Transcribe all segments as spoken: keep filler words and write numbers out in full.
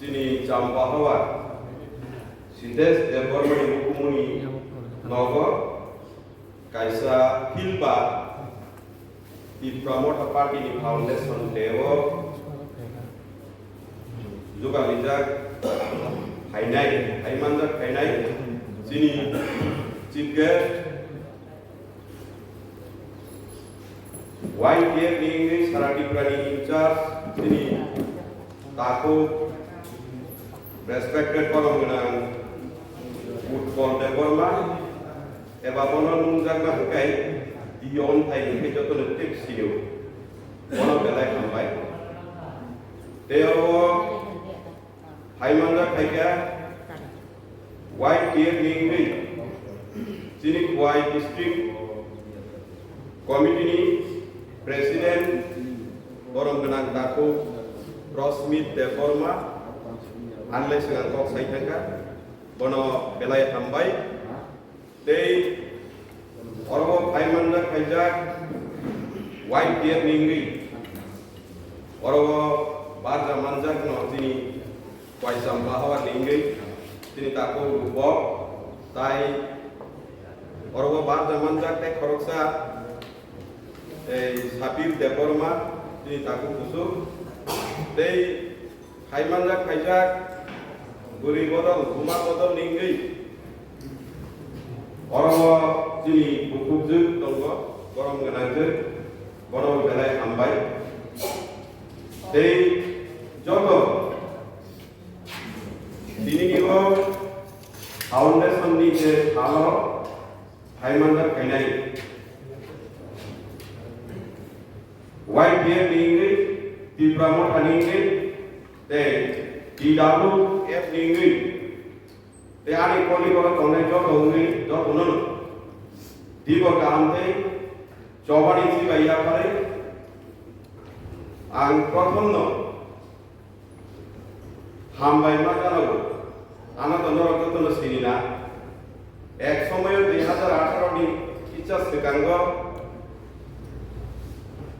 Chini Champahawa Sitesh Debbarmani hukumuni nogo kaisa field ba Tipra Motha Party ni foundation day o jugalijak phainai, phaimanjak phainai chini chief guest, Y T F ni wngwi Sara Tripura ni in charge chini takhuk respected borom gwnang Utpal Debbarma, eba bono nungjakma hwnkhe Dion thai hwnkhe jotono tei sio. Bono belai hambai. Tei oro phaimanjak phaikha Y T F ni wngwi chini Khowai District Committee ni President borom gwnang takhuk Rosmit Debbarma, anle swngang kok sai thangkha, bono belai hambai. Tei oro phaimanjak phaijak Y T F ni wngwi oro barja manjakno chini Khowai Champahawa ni wngwi chini takhuk rubok tai oro barja manjak tei khoroksa tei Sabir Debbarma chini takhuk kuchuk tei phaimanjak phaijak bwrwi bodol buma bodol ni wngwi oro chini bukhukjwk tongo, borom gwnangjwk, bono belai hambai. Tei joto tinini o foundation ni je salo phaimanjak phainai Y T F ni wngwi, Tipra Motha ni wngwi, tei T W F ni wngwi, tei ani koliboro tongnai joto wngwi jotono dibo kaham tei chobani chibai yapharwi ang prothomno hambai ma janago. Ano to norok jotono sini na. Ek somoyo dui hazar atharo ni kicha swkango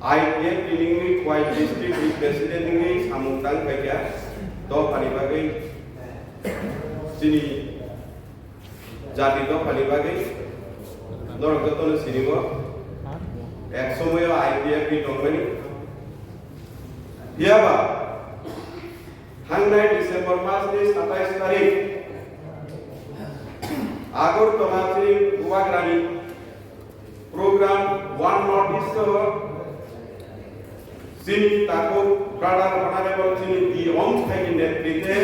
I P F ni wngwi Khowai district ni president wngwi samung tang phaikha dophani bagwi chini jati dophani bagwi norok jotono sinimo ek somoyo I P F ni tongmani. Phiyaba thangnai December mas ni satais tarik Agartala chini Bubagrani program One North East o chini takhuk brother honorable chini D Omthai ni netrite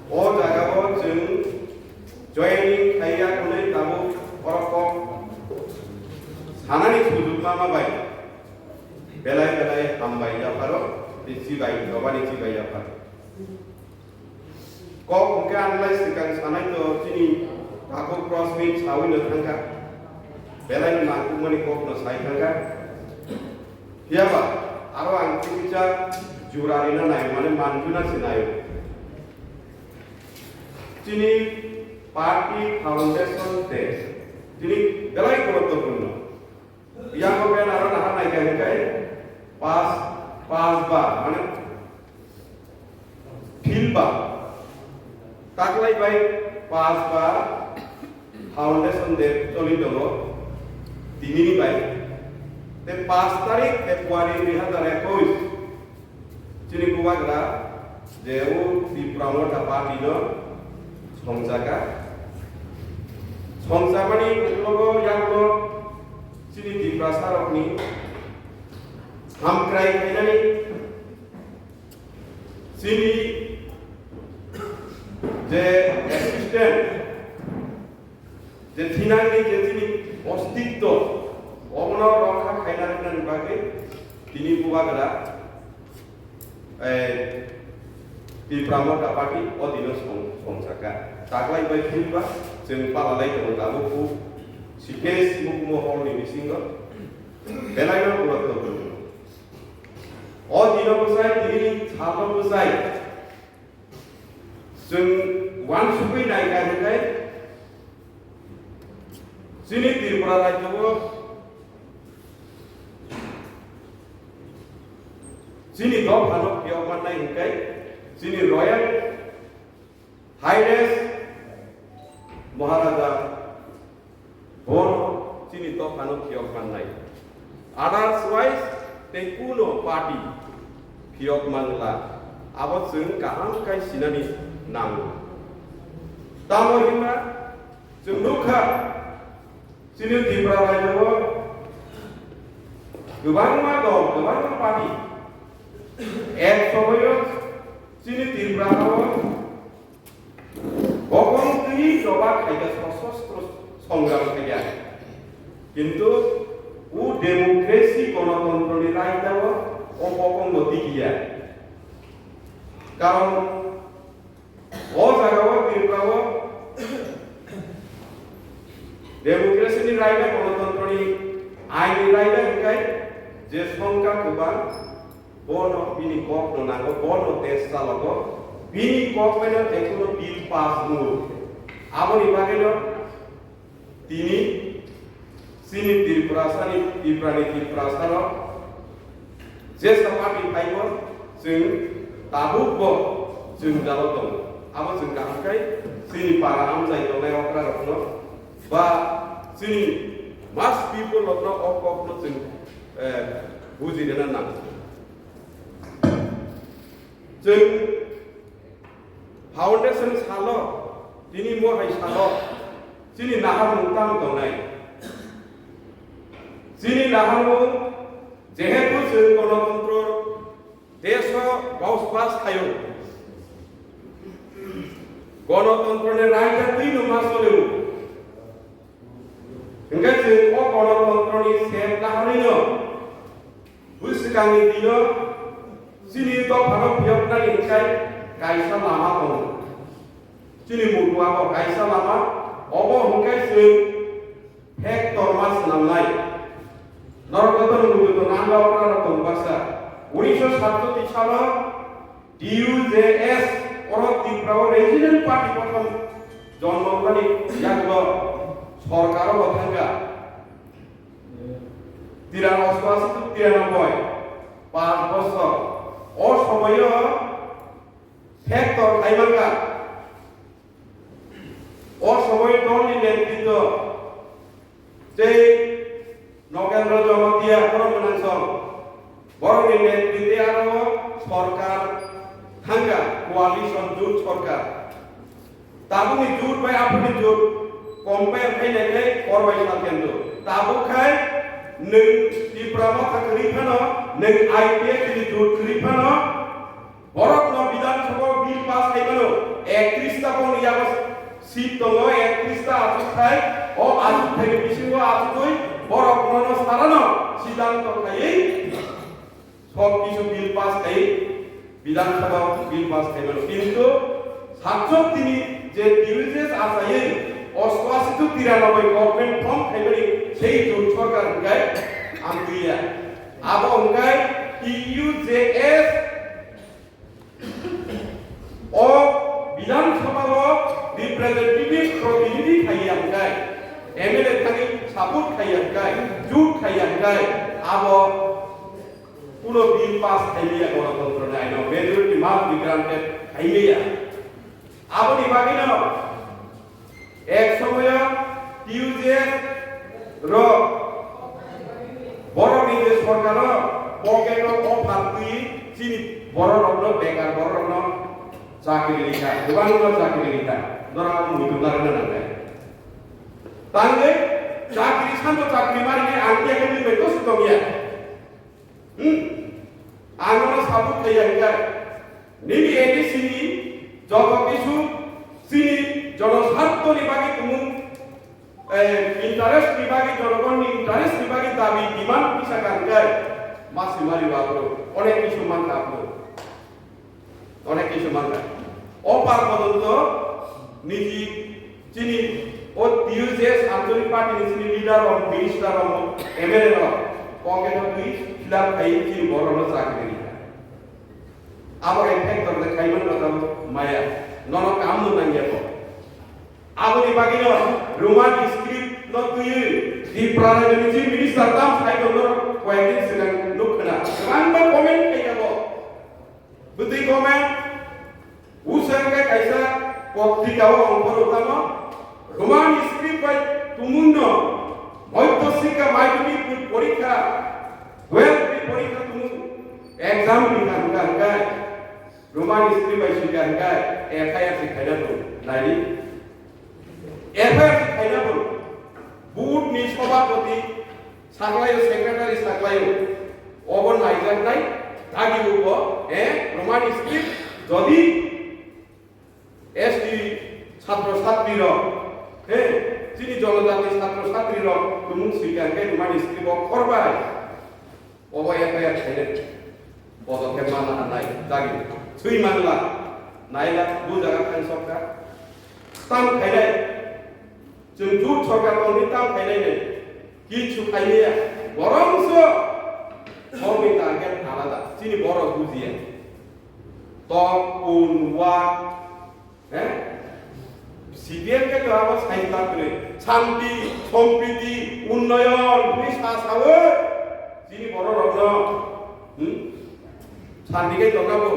o jaga o chwng joining khaiya hwnwi tabuk oro kok sanani sujuk ma ma bai belai belai hambai yapharo tei chibai dobani chibai yapharo. Kok hwnkhe ang lai swkang sanai to chini takhuk Prosmit sawi no thangkha. Belai no nangkukmani kok no sai thangkha. Phiyaba aro ang kisa jura rina nayo, mane manjuna se nayo. Chini party foundation day chini belai guruttopurno. Yang ko ben aro naha nai kai kai pas pas ba mane fil ba taklai bai pas ba foundation day choli dogo tinini bai te pas tarik February dui hazar ekush. Chini bubagra je o Tipra Motha Party no songchaka. Songchakmani uklogo yakno chini Tiprasa rokni hamkrai khainani chini je assistant je thinangni je chini ostitto obono rokha khaina rwnani bagwi tini bubagra, eh, Tipra Motha Party o dino song-, songchaka. Taklai bai philba chwng palalai tongo tabuk o Sitesh Mukmo Hall ni bisingo belai no guruttopurno. O dino bwsai tini salno bwsai Chwng uansugwi naikha hwnkhe, chini Tripura rajyo-o chini dophano phiyok mannai hwnkhe, Chini Royal Highness Maharaja bono chini dophano phiyok mannai. Otherwise tei kuno party phiyok mangla. Abo chwng kaham khai sinani nango. Tamo hwnba chwng nukha, chini Tripura rajyo kwbangma dol, kwbangma party ek somoyo chini Tripura o bokong twi choba khaikha, sosostro songram khaikha. Kintu o democracy, gonotontro ni raida o, o bokong bo tikiya. Karon o jaga o Tripura o democracy ni raida, gonotontro ni ain ni raida hwnkhe je songkha kwbang, bono bini kok no nango, bono test chalogo, bini kok bai no je kuno bill pass wngo. Aboni bagwi no tini chini Tripura sani, Tripura ni Tripura sano jesa party phaibo chwng tabuk bo chwng jalo tongo. Abo chwng kaham khai chini para amchai tongnai okra rokno ba chini mass people rokno o kok no chwng, eh, buji rwna nango. Chwng foundation salo, tini mo hai salo, chini naharmung tamo tongnai? Chini naharmung, jehetu chwng gonotontro deso bosbas khaio, gonotontro ni raida twi no ma solio. Hingke chwng o gonotontro ni sep naharwi no bwswkangni dino chini dophano phiyoknani hingkai kaisa lama tongo. Chini mutua bo kaisa lama, obo hingkai chwng factor ma swnamnai. Norok joto ni muitu tong ang ba okra rok tong baksa. Unisho satchoti salo D U J S oro Tripura o regional party kothom jonmo wngmani yagulo sorkar o bo thangkha. Tira osto asi tu tira noboi, panch bosor. O somoyo factor khai mankha. O somoyo dolni netrito tei Nogendro Jamatia borok gwnang song. Borokni netrite aro sorkar thangkha, coalition jut sorkar. Tabukni jut bai aphurni jut compare khai nai khai hor bai sal kendo. Tabuk khai nwng Tipra Motha kwrwi phano, nwng I P F ni jut kwrwi phano, borokno Bidhan Sabha o bill pass khai mano, ektrista bongni yago seat tongo, ektrista achuk khai, o achuk khai bisingo achugwi borok nono sarano siddhanto khaiwi sok kisu bill pass khai, Bidhan Sabha o bill pass khai mano. Kintu sakchok tini je D U J S achaiwi osto asi tu tiranoboi government form khaimani sei jut sorkar hwnkhe amtwiya. Abo hwnkhe T U J S o Bidhan Sabha o representative protinidhi khaiya hwnkhe, M L A thani support khaiya hwnkhe, jut khaiya hwnkhe, abo kuno bill pass khaimaya, gonotontro ni aino majority must be granted khaimaya. Aboni bagwino ek somoyo T U J S rok borokni je sorkaro pocket o offer twi chini bororokno, bekar bororokno chakri rikha, kwbangno chakri rikha, norok muitu narwkna nangnai. Tangwi chakri santo chakri marinai ang khe khe nwng bai kosu tongya. Hmm? Ang nono sabuk khaiya hwnkhe, nini A D C ni joto kisu chini jonosartoni bagwi tumung, eh, interest ni bagwi, jonogonni interest ni bagwi dabi demand kisa kangkhe, masi mari wabro, onek kisu mankha abro. Onek kisu mankha. O par podonto niji chini o T U J S Anchalik Party ni chini leader rok, minister rok, M L A rok, pocket o twi fill up khai chini borok no chakri rikha. Abo effect rok de khai man rok maya. Nono kam no nangya ko. Aboni bagwi no Roman script no twiwi Tripura rajyo ni chief minister tam sai tong no koyek din swkang nuk khna. Kwbangma comment khai abo. Bwtwi comment, Potrika o ongkhoro tamo Roman script bai tumungno Madhyasika Madhyamik ni porikha, twelve ni porikha tumung exam ni hangka hangka Roman script bai sika hangka F I R si khaina bo nai F I R si khaina bo board ni sobhapoti saklaio, secretary saklaio, obo naijaknai dagi ubo, eh, Roman script jodi S T chhatro chhatri rok, he, chini jonojati chhatro chhatri rok tumung sika khe Roman script o khorbai. Obo F I R khainai bodokhep mana nai dagi. Swi manla, naila, bu jaga khan sokha. Tam khainai. Chwng jut sorkar tongwi tam khainai nai. Kichu khaimaya. Borongso. Borokni target alada. Chini borok bujiya. Tok, pun, wak, He? C P M khe to abo sai ta kre. Shanti, sompriti, unnoyon, hwnwi sa sawi. Chini borok rokno. Hmm? Shanti khai tongna bo,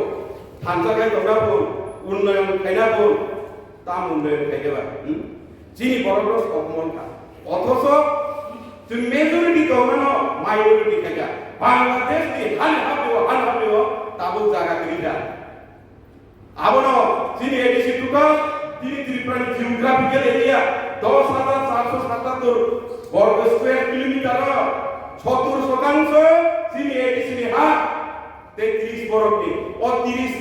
thansa khai tongna bo, unnoyon khaina bo, tam unnoyon khaikhe ba. Hmm? Chini borok rok sokmon kha. Othoso chwng majority tongmano minority khaikha. Bangladesh ni hani hapni o, hani hapni o, tabuk jaga kwrwi kha. Abono chini A D C tuka, chini Tripura ni geographical area dos hajar charso satattor borgo square kilometer o sottor sotangsho chini A D C ni ha, tei tris borok ni. O tris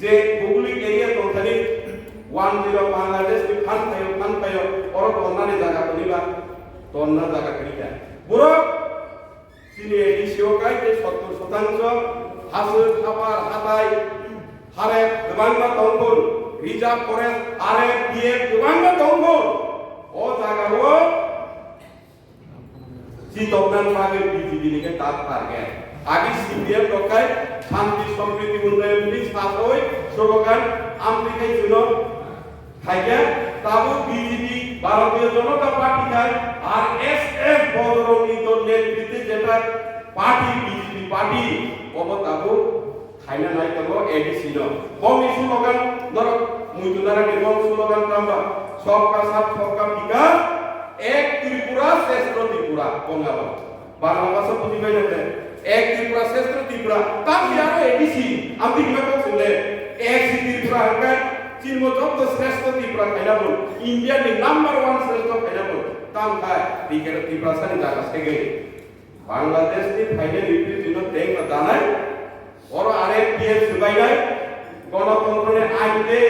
je bhougolik area tongthani one zero Bangladesh ni phan phaio, phan phaio, oro tonnani jaga toniba, tonna jaga kwrwi kha. Borok Chini A D C o kai tei sottor sotangsho haswk, hapar, hatai, harep kwbangma tongphun, reserve forest, R F, T F kwbangma tongphun. O jagao chitokna bagwi B J P ni khe tak target. Agi C P M rok kai shanti, sampriti, unnayon ni sasoi slogan amtwi khai chwno Haikhe tabuk B J P, Bharatiya Janata Party khai R S S Bojorongni Dol netrite jeta party B J P party obo tabuk khaina nai tongo A D C no. Bongni slogan norok muitu narani bong slogan tamba Sabka Saath Sabka Vikas, Ek Tripura Shreshtha Tripura bongabo. Bangla bhasha buji bai na de. Ek Tripura, Shreshtha Tripura. Tam si aro A D C. Am di hima kok sile. Ek si Tripura hangkai. Chini mo jotto Shreshtha Tripura khaina bo. India ni number one Shreshtha khaina bo. Tam khai. Di kero Tripura sani jaga sege. Bangladesh ni phaina ripri jino teng na danai. Oro are P F subainai. Gonotontro ni ain de.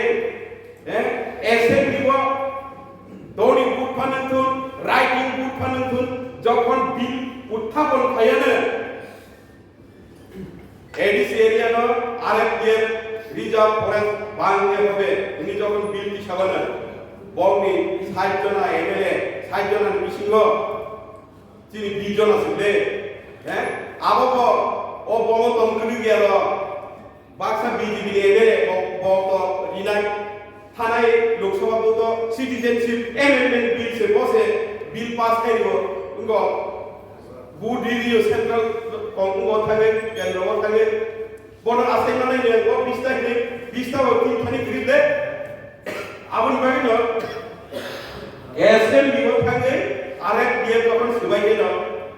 Eh, assembly o doni vote phanang thun, writing vote phanang thun, jokhon bill uthapon khayana, A D C area no R F T F reserve forest bangde hobe, hwnwi jokhon bill tisabana, bongni sait jona M L A, sait jona bisingo, Chini bijol aswk de, he? Abo bo, o bongo tong kwrwi ya ro. Baksa B J P ni M L A bo, bo to rinai thanai Lok Sabha bo to citizenship amendment bill se bo se bill pass khai ro. Ngo bu D D O central kong ngo thangwi, kendro ngo thangwi. Bono asai manai ne, o bista hini, bista o tin thani grid de. Aboni bagwi no, S M B o thangwi, R F B F jokhon swbai khe no,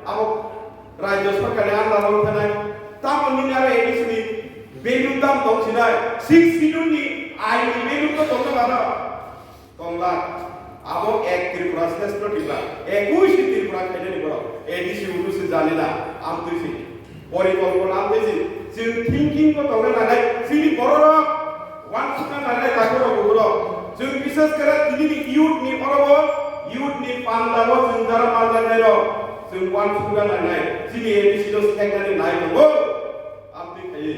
abo Rajya Sarkar ni under o thanai. Tamo nini aro A D C ni value tam tong sinai, six schedule ni ain ni value to tong na. Tongla, abo ek Tripura, Shreshtha Tripura, ekush Tripura khainani borok, A D C udu se jani na, amtwi se, porikolpona amtwi se, chwng thinking ko tongna nangnai, chini bororok, wansukna nangnai takhorok ukurok, chwng bishes kare tini ni youth ni orobo, youth ni panda bo chwng jara manjaknai rok, chwng wansukna nangnai, chini A D C no seknani nai tongo, amtwi khaiwi.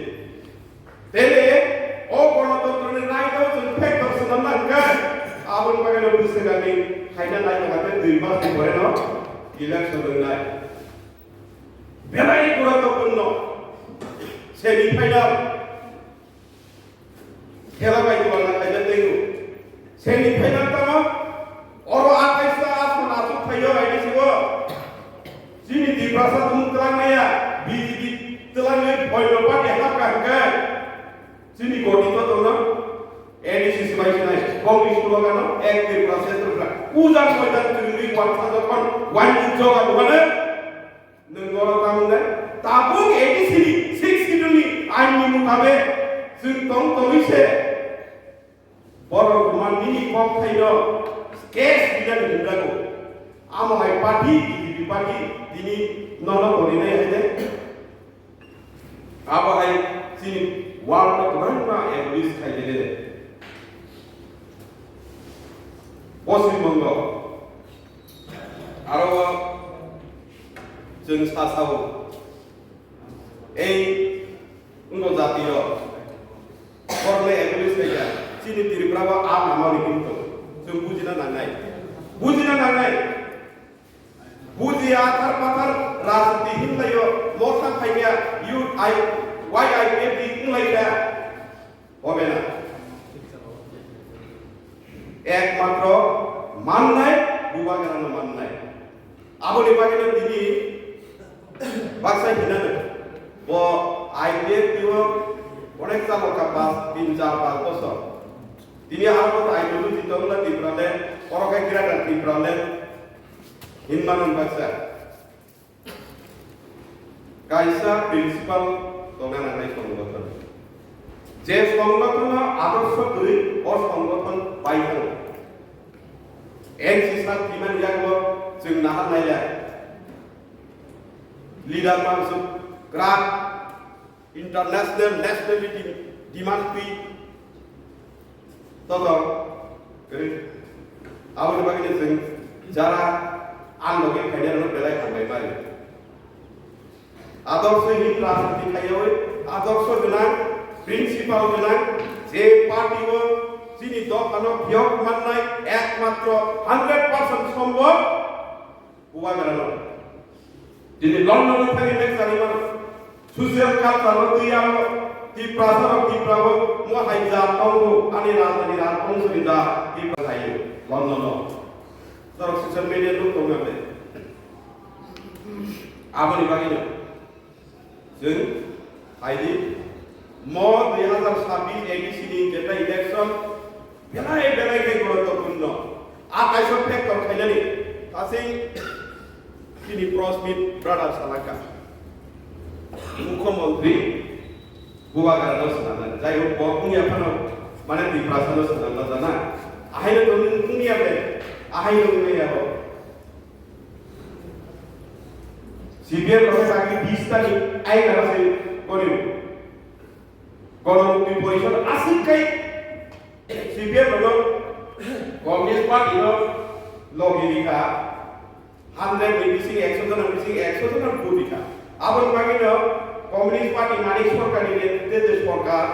Tele o gonotontro ni naitao chwng factor swnamna hwnkhe, aboni bagwi no bwswk ani khaina naitokha tei dui mas ni pore no election wngnai. Belai guruttopurno semi final khela bai twlangna khaina teibo. Semi final tamo oro atais ta asman aswk phaio A D C o. Chini Tiprasa tumung twlang maya, B J P twlangwi boino party hapkha hwnkhe chini gotito tongno A D C swbai sinai. Bongni slogan-o ek Tripura, sek Tripura. Ujan moidan kwrwngwi wansa jokhon wainwi joga dugane nwng norok tamung nai. Tabuk A D C ni sixth schedule ni ain ni mutabek chwng tong tongwi se borok rwman nini kok thaino case binani hwnjago. Amo hai party, B J P party tini nono torinai hai de. Abo hai chini world o kwbangma abolish khai khe de. Poschim Bongo aro chwng sa sao ei wngkha jati rok borokno abolish khai kha chini Tripura o a lama ni hinwi tong chwng bujina nangnai, bujina nangnai. Buji athar pathar rajniti hinlaio motha phaiya, you I, Y I P F D wnglaikha. Hobe na? Ekmatro mannai, bubagrano mannai. Aboni bagwino tini baksa hinano bo I P F T o onek chalo ka pas, tin char pas bosor. Tini aro bo ideology tongla Tipraland, oro khe greater Tipraland. Hinmano baksa. Kaisa principle tongna nangnai songgothon. Je songgothon no adorsho kwrwi, o songgothon pai thango. N C sir timan yaklo chwng nahar nailai. Leader mansuk krak international nationality demand twi totong kwrwi. Aboni bagwi chwng jara ang logi phainai rok belai hambai mari. Adorsho hin rajniti khaiwi adorsho gwnang, principle gwnang, je party o chini dophano phiyok mannai ekmatro hundred percent sombhob. Bubagrano. Tini London ni thani lecture rima. Social culture no twi aro Tiprasa rok Tipra o mo hai jat tongo ani rajani raj bongso ni jat Tipra hai London no. Norok social media no tong ande. Aboni bagwi no. Chwng phaidi mo dui hazar sabbish A D C ni jeta election belai belai khe guruttopurno. A kaisa factor khainani tasing chini Prasmit brother salaka. Mukhyamantri bubagrano swnamnani. Jai hok bo wngya phano mane Tiprasano swnamna jana. Ahaino tongwi wngya be, ahaino wngya bo. C P M rok khe bagwi bis tani aina se gori. Ganamukti Porishad aswk kai C P M rok Communist Party no logi rikha. Hundred ni bising ekso jona bising ekso jona vote rikha. Aboni bagwi no Communist Party Manik Sarkar ni netrite je sarkar,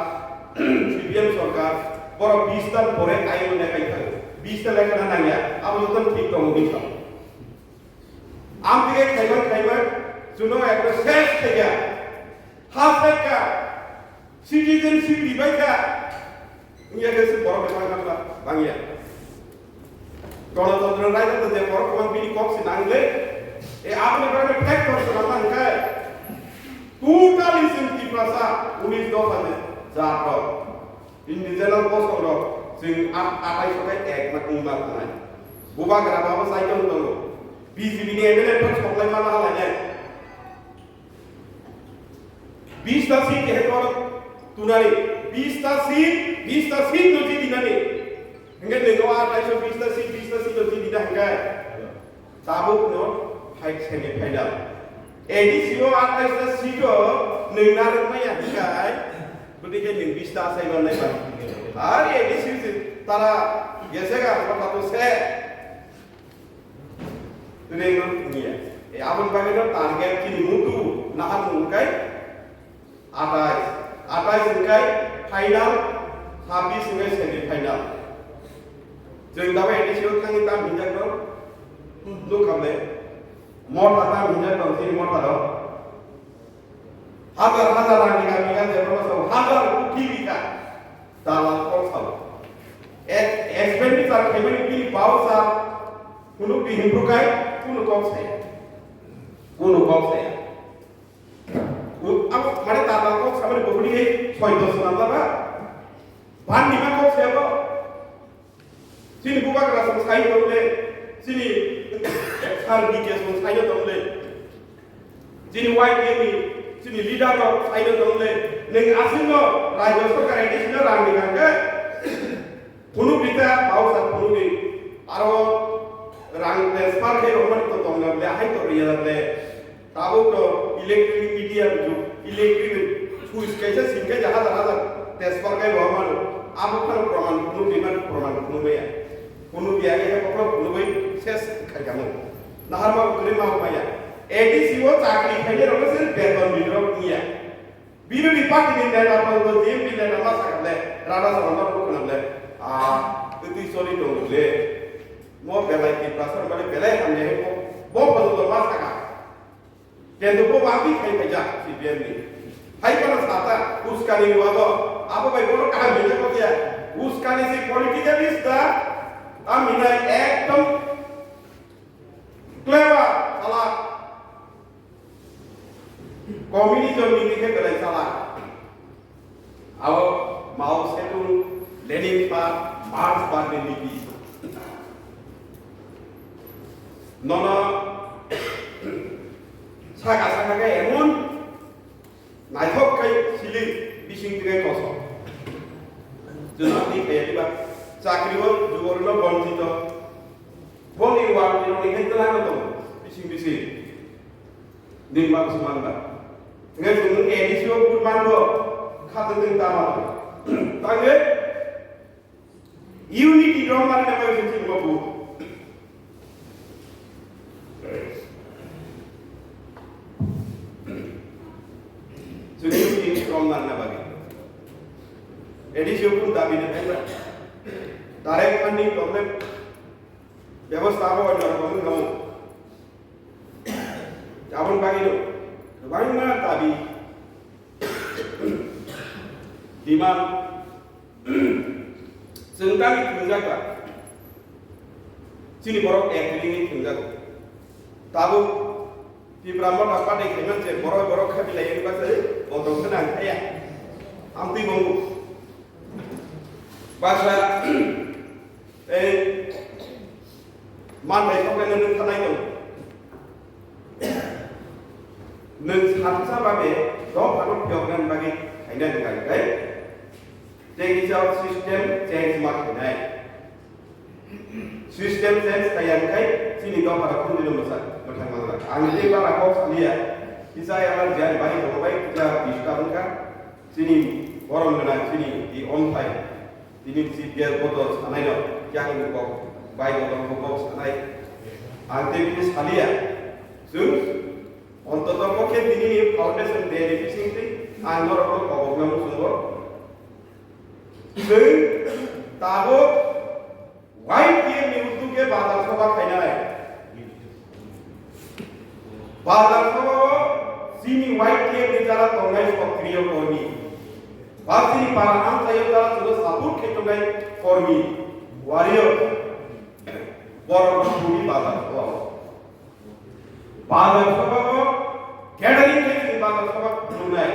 C P M sarkar, borok bis ta pore aina kai thang. Bis ta lekha na nangya. Abo joto thik tongo bisa. Amtwkhe khaiman khaiman, chuno ekta ses thaiya, ha saikha, citizenship ribaikha, wngya khe se borok bebak bangla bangya. Ganatantro raida to je borok kwbang bini kok se nangle, e aboni bagwi factor se nangma hwnkhe, totally chwng Tiprasa unis dopha je jat rok. Indigenous bosong rok chwng a-, atai sokai ek ma wngma thanai. Bubagra babo sai tong tongo. B J P ni M L A phai soklai ma lahalai nai. Bista seat he to tunani. Bista seat, bista seat no jiti nani. Hingke nengo atai so bista seat, bista seat no jiti na hingke. Tabuk no hai semi final. A D C o atais ta seat o nwng narwk maya hingkai, bwtwi khe nwng bista asai mannai ba. Ar A D C se tara gesega kotha to se. Reng no thungya. E aboni bagwi no target chini mutu nahar mung kai. Atais, atais hwnkhe final, sabbish hwnkhe semi final. Chwng dabai A D C o thangwi tam hinjak rok, nukha le. Motha tam hinjak rok, chini motha rok. Hazar hazar rang ni gami ganja rok sao, hazar koti bika. Dalal kok sao. Ex-, expenditure khaimani bini bau sa, kunu bihim bukai, kunu kok saya. Kunu kok saya. U-, abo mane tata kok samani bokuni khe soi dos swnam laba. Ban nima kok se abo. Chini bubagra song sai tong le, chini sar D K song sai tong le, chini Y T F ni chini leader rok sai tong le, neng aswk no Rajya Sarkar A D C no rang ni kang khe, phunuk rita, bausa phunuk ri, aro rang transfer khe rok mani to tong le, hai to ri ya le. Tabuk to electronic media jug, electronic switch kaisa sing khe je hazar hazar transfer khai bo mano. Abo phano proman phunuk di mano, proman phunuk maya. Phunuk ya khe phano phunuk bai ses khai kamo. Nahar ma kwrwi ma maya. A D C o chakri khainai rok se beton ni rok niya. Birothi party ni neta phano G M P neta ma sakha le, Radha Saran no khna le. Ah, twi sori tong le. Mo belai Tiprasa mane belai hamya he bo, bo phano ma sakha. Kendo bo wngwi khai phaijak C P M ni. Hai phano sata, uskani ni wago, abo bai bono kaham hinwi kok ya. Uskani si politically da, tam hinai ekdom clever, chalak. Communism ni khe belai chalak. Abo Mao Zedong, Lenin ba Marx ba Lenin bi. Nono saka saka khe emon naithok khai silik bising twi kosok. Jwnani khe diba chakri o jubor no bonchito. Boni wal ni roni khe twlang no tongo bising bising. Nini ma bwswk man ba? Hingke chwng nung A D C o vote man bo, kha twi twi ta ma. Tangwi unity rok man na bai chwng bo vote. Chwng unity rok man na bai. A D C o vote dabi na bai. Direct funding problem. Bebostha abo onyo rokom wngkha. Aboni bagwino kwbangma dabi, demand chwng dabi thwngjak ba, chini borok ek ringwi thwngjago. Tabuk Tipra Motha party khaimani je borok borok khabilai wngwi bachai bodol kheno ang khaiya. Amtwi bongo. Basa ei manthai soknaino nwng thanai tong. Nwng saksa babe dophano phiyoknani bagwi khaina hwnka hwnkhe tei kisa system change ma khainai. System change khaiya hwnkhe chini dophano khundino mwsa mwthang manglak. Ang tei bara kok saliya, kisa ayang jani bari tongo bai kisa disturb wngkha. Chini borom gwnang chini di on time. Tini si bel boto sanai no, yakni kok, bai boto kok sanai. Ang tei bini salia. Chwng ontoto pokhe tini ni foundation day ni bising twi ang norok no kobok na muchungo. Chwng tabuk Y T F ni udduk khe bazar sabha khainai. Bazar sabha o chini Y T F ni jara tongnai sokriyo kormi. Ba chini para amchaio jara chwngno support khe tongnai kormi. Wario borok chini bazar sabha o. Bazar sabha o catering khe chini bazar sabha khulumnai.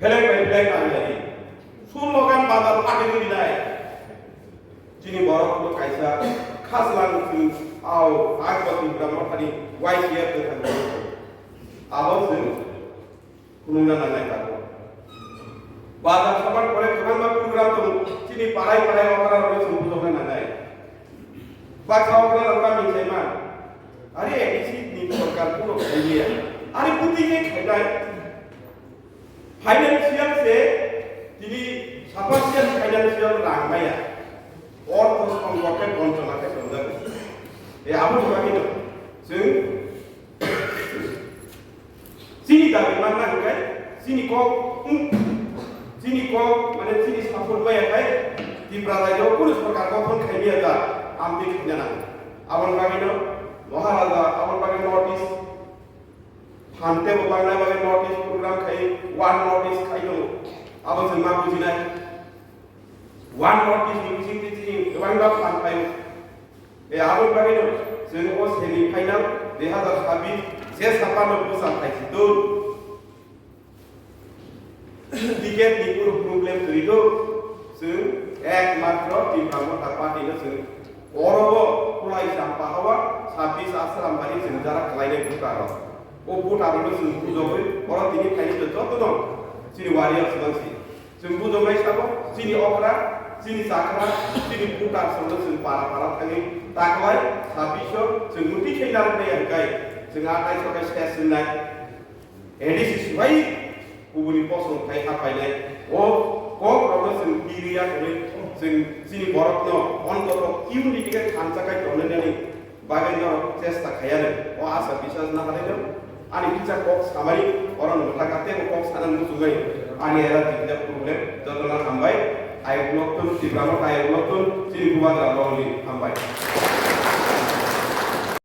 Phelek bai phelek tanglai. Sullogan bazar phagwi rinai. Chini borok no kaisa khaslang chini au agba chini Brahma thani Y T F de thang. Abo chwng Khulumna nangnai tabuk. Bazar saban pore kwbangma program tongo. Chini parai parai okra rokno chwng bujokna nangnai. Baksa okra rok kami chaima. Are A D C ni sorkar phano khailiya. Are bwtwi khe khainai. Financial se tini substantial financial rang maya. Ortho songkot khe bonchona khe tonjago. E abo ni bagwi no. Chwng Chini dabi manna hwnkhe, chini kok, hmm, chini kok, mane chini support maya khai, Tipra rajyo kunu sorkar gothon khai maya da, amtwi khaina nango. Aboni bagwino Maharaja, aboni bagwi North East, phante bo bangna bagwi North East program khai, One North East khai tongo. Abo chwng ma bujinai. One North East ni bisingtwi chini kwbangma phan phaio. E, aboni bagwino chwng o semi final dui hazar sabbish je saphano bwsa phaisi do. Ticket ni kunu problem kwrwi do. Chwng ekmatro Tipra Motha Party no chwng oro o Kulai Champa hawa sabis Asram bari chwng jara khlainai voter rok. O voter rok no chwng bujogwi oro tini phainai joto no chini warriors mansi. Chwng bujoknai sabo chini okra, chini chakra, chini voter rok no chwng para para thangwi taklai sabis o chwng muti khe narwknai ang kai chwng a tai sokai ses wngnai. A D C sibai kubuni post rok khai ha painai. O kok rok no chwng tiriya khlai chwng chini borok no ontoto unity khe thansa khai tongnani bagwi no chesta khaiya no. O asa biswas na halai no ani kicha kok samari oro no thaka tebo kok sana muchungwi ani era jikja problem joto na hambai. Ayuk Loktun, Tipra Motha Ayuk Loktun, chini Bubagra Longni hambai.